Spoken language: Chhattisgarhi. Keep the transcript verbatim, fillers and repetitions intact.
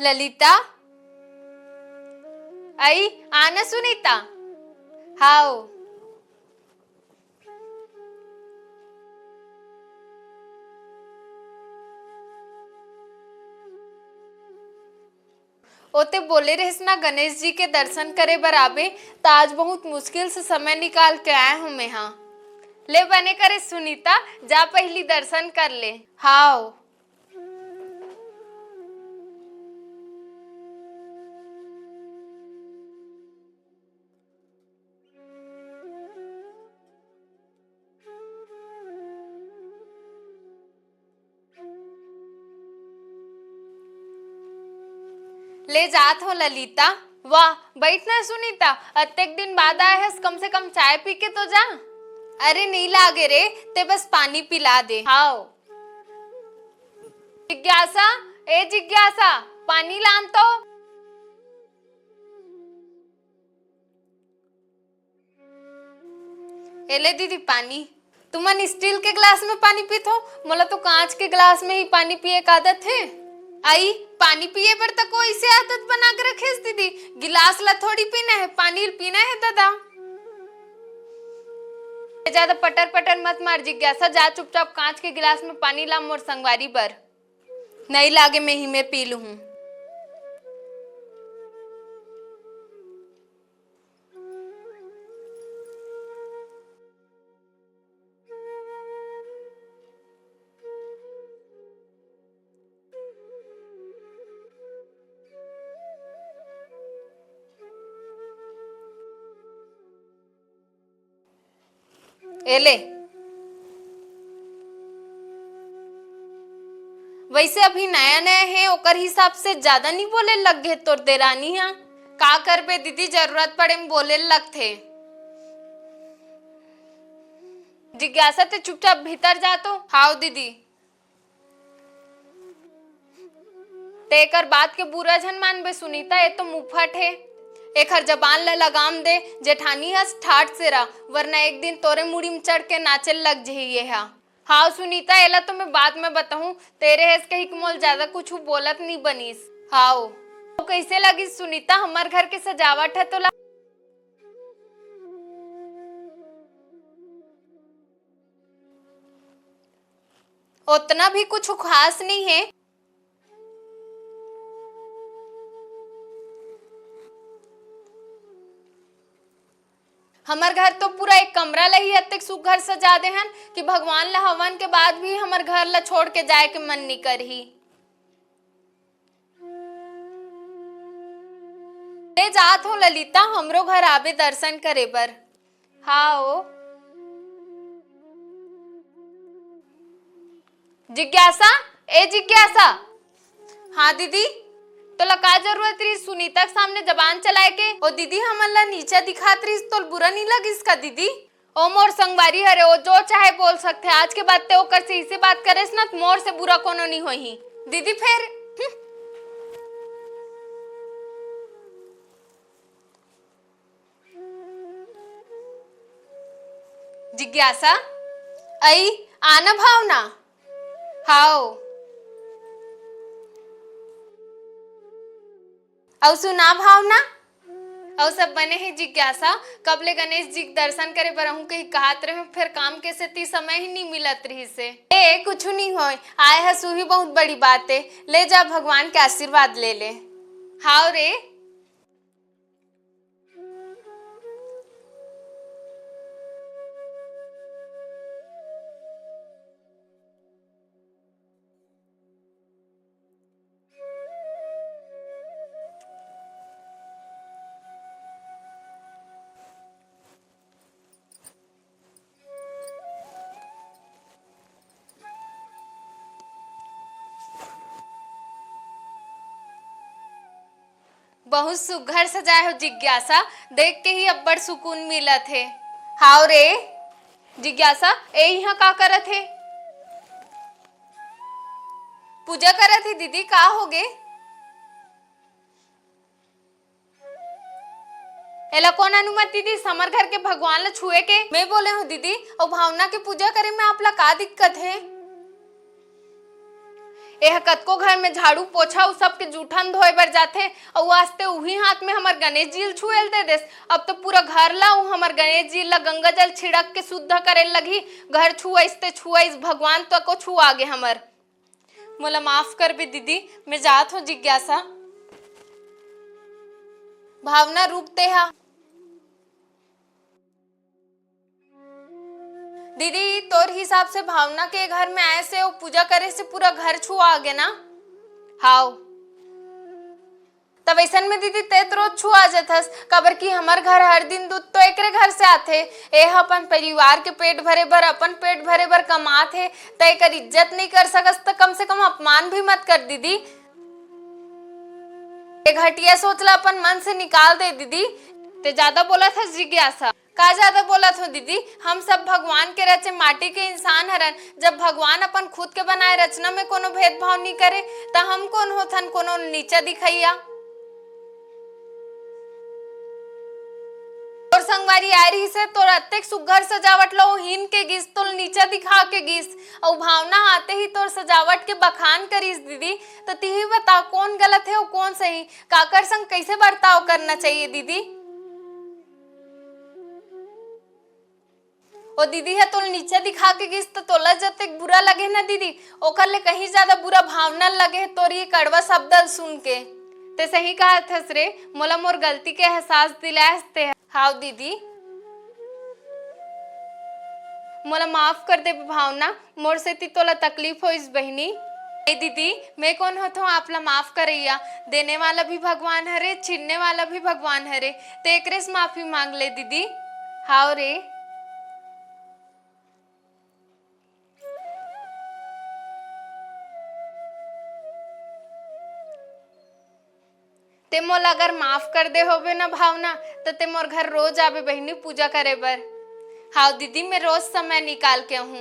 ललिता, अई, आना सुनीता। हाव। ओते बोले रहिस ना, गणेश जी के दर्शन करे बर आबे, त आज बहुत मुश्किल से समय निकाल के आए हूँ मैं। हाँ, ले बने करे सुनीता, जा पहिली दर्शन कर ले। हाव। ले जात हो ललिता। वाह, बैठ ना सुनीता, अतेक दिन बाद आए हस, कम से कम चाय पी के तो जा। अरे नहीं लागे रे, ते बस पानी पिला दे। हाव। जिज्ञासा, ए जिज्ञासा, पानी लान तो। ए ले दीदी पानी। तुमन स्टील के ग्लास में पानी पीथो, मोला तो कांच के ग्लास में ही पानी पिए के आदत हे। अई, पानी पिए बर तको ऐसे आदत बना के रखेस दीदी, गिलास ला थोड़ी पीना है, पानी पीना है दादा। ज्यादा पटर पटर मत मार जिज्ञासा, जा चुपचाप कांच के गिलास में पानी ला मोर संगवारी बर। नहीं लागे में ही मैं पी लूहूं। ए ले। वैसे अभी नया नया है, ओकर हिसाब से ज्यादा नहीं बोले लग गे तोर देरानी हा। का करबे दीदी, जरूरत पड़े में बोले लगथे। जिज्ञासा, ते चुपचाप भीतर जा तो। हाव दीदी। ते एकर बात के बुरा झन मानबे सुनीता, ए तो मुफट हे। एखर जबान ल लगाम दे, जेठानी हस ठाट से रह, वरना एक दिन तोरे मुड़ी म चढ़ के नाचे लग जही ये हा। हाव सुनीता, एला तो मैं बाद में बताहूं, तेरे हेस कही के मोल ज्यादा कुछ बोलत नी बनिस। हाव। तो कैसे लगिस सुनीता, हमर घर के सजावट ह तोला? ओतना भी कुछ खास नहीं है। हमर घर तो पूरा एक कमरा ल ही अतेक सुग्घर सजा दे हन कि भगवान ल हवन के बाद भी हमर घर ल छोड़ के जाए के मन नी करही। ले जात हो ललिता, हमरो घर आबे दर्शन करे बर। हाव। जिज्ञासा, ए जिज्ञासा। हाँ दीदी, तोला का जरूरत रहिस सुनीता के सामने जबान चलाए के? ओ दीदी, हमन ला नीचा दिखात रहिस, तोल बुरा नी लगिस का दीदी? ओ मोर संगवारी हरे, ओ जो चाहे बोल सकथे। आज के बाद ते ओकर से इसे बात करेस ना, त मोर से बुरा कोनो नी होही। दीदी फेर, हम्म। जिज्ञासा, अई, आना भावना। हाव। अउ सुना भावना, अउ सब बने हे जिज्ञासा? कब ले गणेश जी के दर्शन करे बर आहूं कही कहत रहे, फेर काम के सेती समय ही नी मिलत रहिस हे। ए, कुछु नी होय, आए हस उही बहुत बड़ी बात ए। ले जा, भगवान के आशीर्वाद ले ले। हाव रे। बहुत सुघर सजाए हो जिज्ञासा, देख के ही अब्बड़ सुकून मिलत हे। हाव रे जिज्ञासा, ए इहाँ का करत हे? पूजा करत हे दीदी, का होगे? एला कोन अनुमति दिस हमर घर के भगवान ला छुए के? मैं बोले हूँ दीदी, अउ भावना के पूजा करे में आप ला का दिक्कत हे? एह कतको घर में झाड़ू पोछा अउ सबके जूठन धोए बर जाथे, अउ आज ते उही हाथ में हमर गणेश जी ल छुए ल दे देस। अब तो पूरा घर ला अउ हमर गणेश जी ला गंगा जल छिड़क के शुद्ध करे ल लगही। घर छुआइस ते छुआइस, भगवान तको छुआ गे हमर। मोला माफ करबे दीदी, मैं जात हूँ जिज्ञासा। भावना, रुक ते हा। दीदी, तोर हिसाब से भावना के घर में आए से, वो पूजा करे से पूरा घर छुआ गे ना? हाव। तब ऐसन में दीदी, ते तो रोज छुआ जथस, काबर कि हमर घर हर दिन दूध तो एकरे घर से आथे। ए ह अपन परिवार के पेट भरे बर, अपन पेट भरे बर कमात हे, त एकर इज्जत नहीं कर सकस, त कम से कम अपमान भी मत कर दीदी। ए घटिया सोच ला अपन मन से निकाल दे दीदी। ते ज्यादा बोलत हस जिज्ञासा। का ज्यादा बोलत हो दीदी? हम सब भगवान के रचे माटी के इंसान हरन। जब भगवान अपन खुद के बनाए रचना में कोनो भेदभाव नी करे, त हम कोन होथन कोनो नीचा दिखइया? तोर संगवारी आए रहिस हे, तोर अतेक सुग्घर सजावट ला ओ हीन के गिस, तोल नीचा दिखा के गिस। अउ भावना आते ही तोर सजावट के बखान करिस दीदी। त तिही बता, कोन गलत हे अउ कोन सही? काकर संग कइसे बर्ताव करना चाहिए दीदी? ओ दीदी ह तोल नीचा दिखा के गिस, त तोला जतेक बुरा लगे ना दीदी, ओकर ले कहीं ज्यादा बुरा भावना लगे हे तोर ये कड़वा शब्द ल सुन के। ते सही कहत हस रे, मोला मोर गलती के एहसास दिलायस ते। हाव दीदी, मोला माफ कर दे भावना, मोर सेती तोला तकलीफ होइस बहिनी। ए दीदी, मैं कोन होथों आप ला माफ करइया? देने वाला भी भगवान हरे, छीनने वाला भी भगवान हरे, ते एकरे से माफी मांग ले दीदी। हाव रे। ते मोला अगर माफ कर दे होबे ना भावना, त ते मोर घर रोज आबे बहिनी पूजा करे बर। हाव दीदी, मैं रोज समय निकाल के आहूँ।